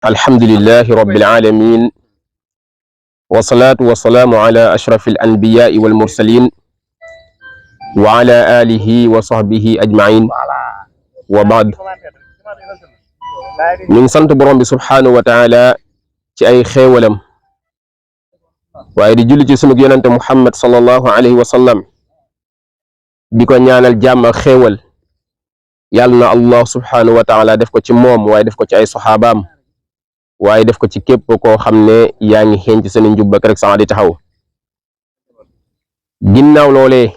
الحمد لله رب العالمين والصلاة والسلام على أشرف الأنبياء والمرسلين وعلى آله وصحبه أجمعين وبعد من سنت برم سبحانه وتعالى ci ay xéewalam waaye di julli ci sunu yonente Muhammad sallallahu alayhi wa sallam di ko ñaanal jàmm ak xéewal yàlla na Allah subhanahu wa taala def ko ci moom waaye def ko ci ay saxaabaam waaye def ko ci képp koo xam ne yaa ngi xeeñ ci seen njub ak rek sax di taxaw ginnaaw loolee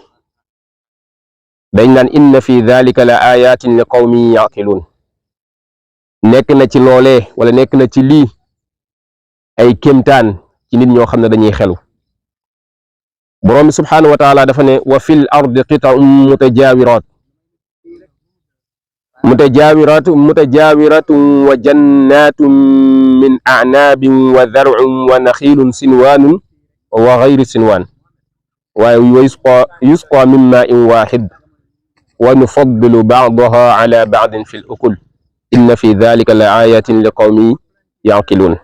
dañ naan inna fi dhalika la ayatin li qawmin yaqilun nekk na ci loolee wala nekk na ci lii ay kéemtaan ci nit ñoo xam ne dañuy xelu borom bi subhanahu wa taala dafa ne wa fil ardi qita'un mutajawiratun wa jannatun min a'nabin wa dhar'un wa nakhilun sinwanun wa ghayri sinwan wa yusqa min ma'in wahid wa nufaddilu ba'daha ala ba'din fil ukul inna fi dhalika la ayatin liqawmin ya'qilun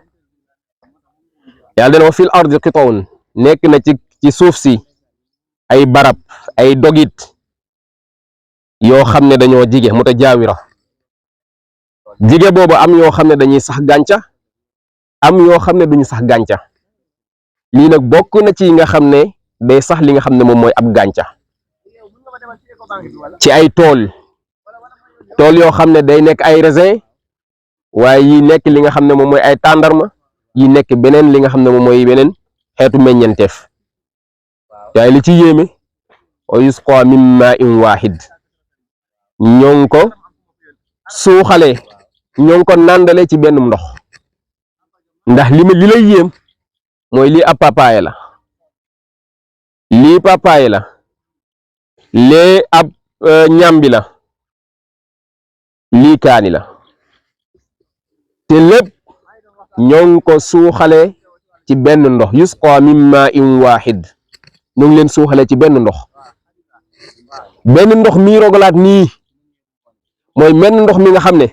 yàlla dana wa fil ardi qita'un nekk na ci suuf si ay barab ay dogit yoo xam ne dañoo jige mutajaawira jige boobu am yoo xam ne dañuy sax gàncax am yoo xam ne duñu sax gàncax lii nag bokk na ci nga xam ne day sax li nga xam ne moom mooy ab gàncax ci ay tool yoo xam ne day nekk ay raisin waaye yi nekk li nga xam ne moom mooy ay tàndarma yi nekk beneen li nga xam ne moom mooy beneen xeetu meññenteef waaye li ci yéeme wa yusqa min ma'in wahid ñoo ngi ko suuxale ñoo ngi ko nàndale ci benn ndox ndax li lay yéem mooy lii ab papaye la lii papaye la lee ab ñambi la lii kaani la te lépp ñoo ngi ko suuxale ci benn ndox yusqa min ma'in wahid ñu ngi leen suuxale ci benn ndox mii rogalaat nii mooy menn ndox mi nga xam ne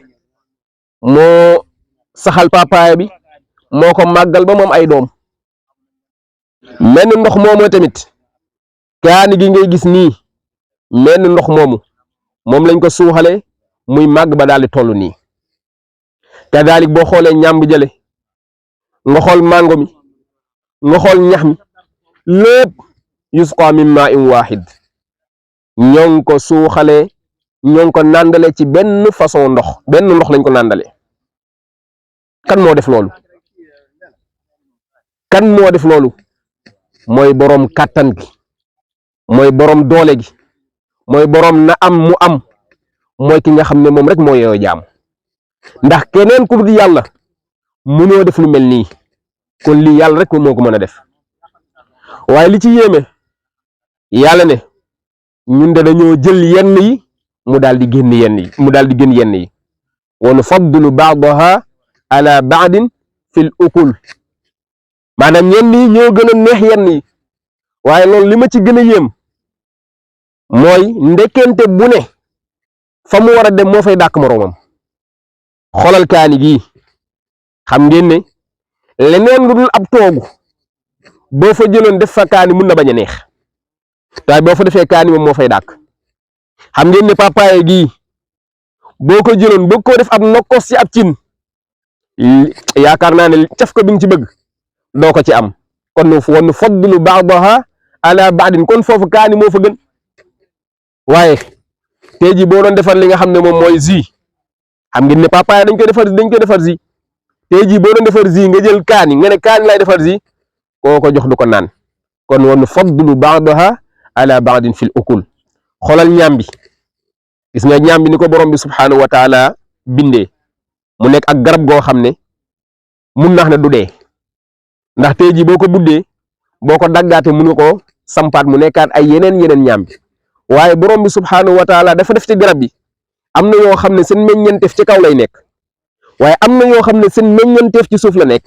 moo saxal papaaya bi moo ko màggal ba moom ay doom menn ndox moomu tamit kaani gi ngay gis nii menn ndox moomu moom lañ ko suuxale muy màgg ba daal di toll nii kadalik boo xoolee ñàmb jële nga xool mango mi nga xool ñax mi lépp yusqa min ma'in wahid ñoo ngi ko suuxale ñoo ngi ko nàndale ci benn façon ndox benn ndox lañ ko nàndale kan moo def loolu mooy boroom kàttan gi mooy boroom doole gi mooy boroom na am mu am mooy ki nga xam ne moom rek moo yeyoo jaam ndax keneen ku dul yàlla mënoo def lu mel nii kon lii yàlla rek moo ko mën a def waaye li ci yéeme yàlla ne ñun de dañoo jël yenn yi mu daal di génn yenn yi wa nufaddilu ba'daha ala ba'din fil ukul maanaam yenn yi ñoo gën a neex yenn yi waaye loolu li ma ci gën a yéem mooy ndekente bu ne fa mu war a dem moo fay dàq moroomam xolal kaani gii xam ngeen ne leneen lu dul ab toogu boo fa jëloon def fa kaani mun na bañ a neex waaye boo fa defee kaani moom moo fay dàq xam ngeen ne papaye gii boo ko jëloon bëgg koo def ab nokkos ci ab cin yaakaar naa ne caf ko bi nga ci bëgg doo ko ci am kon wa nufaddilu ba'daha ala ba'din kon foofu kaani moo fa gën waaye tey jii boo doon defar li nga xam ne moom mooy jus xam ngeen ne papaye dañ koy defar jus tey jii boo doon defar jus nga jël kaani nga ne kaani lay defar jus koo ko jox du ko naan kon wa nufaddilu ba'daha ala ba'din fil ukul xoolal ñambi gis nga ñambi ni ko borom bi subhanahu wa taala bindee mu nekk ak garab goo xam ne mun nax ne du dee ndax tey jii boo ko buddee boo ko daggaate mun nga ko sampaat mu nekkaat ay yeneen ñambi waaye borom bi subhanahu wa taala dafa def ci garab bi am na yoo xam ne seen meññeenteef ci kaw lay nekk waaye am na yoo xam ne seen meññeenteef ci suuf la nekk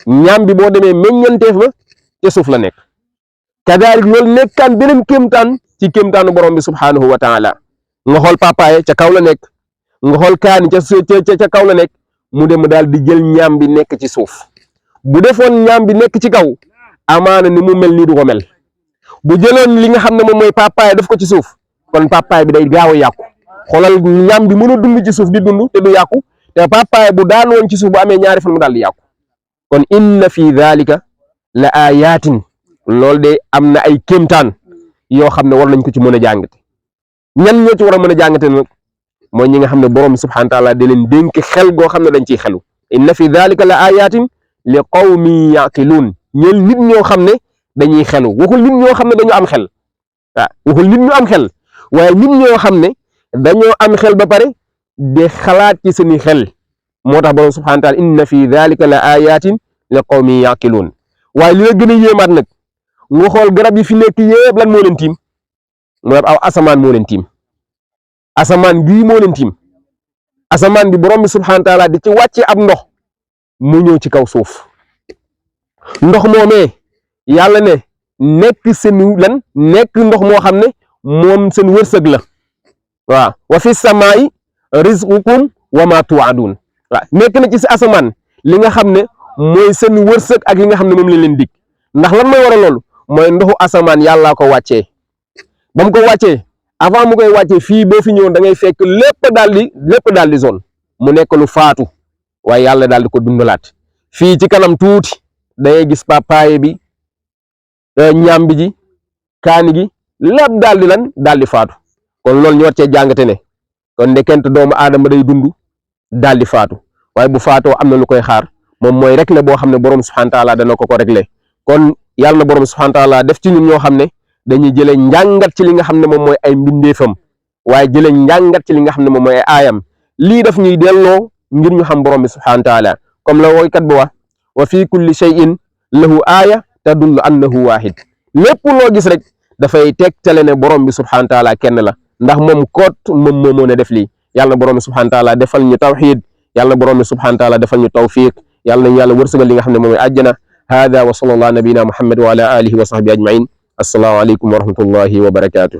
ñambi boo demee meññeenteef ba ci suuf la nekk kadalik loolu nekkaan beneen kéemtaan ci kéemtaanu borom bi subhanahu wa taala nga xool papaye ca kaw la nekk nga xool kaani ca kaw la nekk mu dem daal di jël ñaam bi nekk ci suuf bu defoon ñaam bi nekk ci kaw amaana ni mu mel nii du ko mel bu jëloon li nga xam ne moom mooy papaay def ko ci suuf kon papaay bi day gaaw a yàqu xoolal ñaam bi mën a dund ci suuf di dund te du yàqu te papaay bu daan woon ci suuf bu amee ñaari fan mu daal di yàqu kon inna fi dhalika la ayatin loolu de am na ay kéemtaan yoo xam ne war nañ ko ci mën a jàngate ñan ñoo ci war a mën a jàngate nag mooy ñi nga xam ne borom subhanahu wa taala da leen dénk xel goo xam ne dañ ciy xelu inna fi dhalika la ayatin li qawmin yaqiluun ñeel nit ñoo xam ne dañuy xelu waxul nit ñoo xam ne dañu am xel waxul nit ñu am xel waaye nit ñoo xam ne dañoo am xel ba pare de xalaat ci seeni xel moo tax borom subhanahu wa taala inna fi dhalika la ayatin li qawmin yaqiluun waaye li la gën a yéemaat nag nga xool garab yi fi nekk yëpp lan moo leen tiim mooy aw asamaan moo leen tiim asamaan bii moo leen tiim asamaan bi borom bi subhanahu wa taala di ci wàcce ab ndox mu ñëw ci kaw suuf ndox moomee yàlla ne nekk seen lan nekk ndox moo xam ne moom seen wërsëg la waaw wa fi samaa'i rizqukum wa ma tu'adun waaw nekk na ci si asamaan li nga xam ne mooy seen wërsëg ak li nga xam ne moom lañ leen dig ndax lan mooy waral loolu mooy ndoxu asamaan yàllaa ko wàccee ba mu ko wàccee avant mu koy wàccee fii boo fi ñëwoon da ngay fekk lépp daal di zone mu nekk lu faatu waaye yàlla daal di ko dundalaat fii ci kanam tuuti da ngay gis papaye bi ñambi ji kaani gi lépp daal di faatu kon loolu ñu war cee jàngate ne kon ndekent doomu aadama day dund daal di faatu waaye bu faatoo am na lu koy xaar moom mooy rek la boo xam ne borom subhanahu wa taala dana ko réglé kon yàlla na borom subhanahu wa taala def ci ñun ñoo xam ne dañuy jëlee njàngat ci li nga xam ne moom mooy ay mbindeefam waaye jëlee njàngat ci li nga xam ne moom mooy ay aayam lii daf ñuy delloo ngir ñu xam borom bi subhanahu wa taala comme la woykat bi wax wa fi kulli shay'in lahu aaya tadullu annahu waahid lépp loo gis rek dafay tegtale ne borom bi subhanahu wa taala kenn la ndax moom koot moom moo mën a def lii yàlla na borom bi subhanahu wa taala defal ñu tawxiid yàlla na borom bi subhanahu wa taala defal ñu tawfiq yàlla nañu yàlla wërsëgal li nga xam ne moom mooy àjjana hada wa sallallahu nabina muhammad wa ala alihi wa sahbihi ajmain assalaamu aleykum wa rahmatullahi wa barakatuh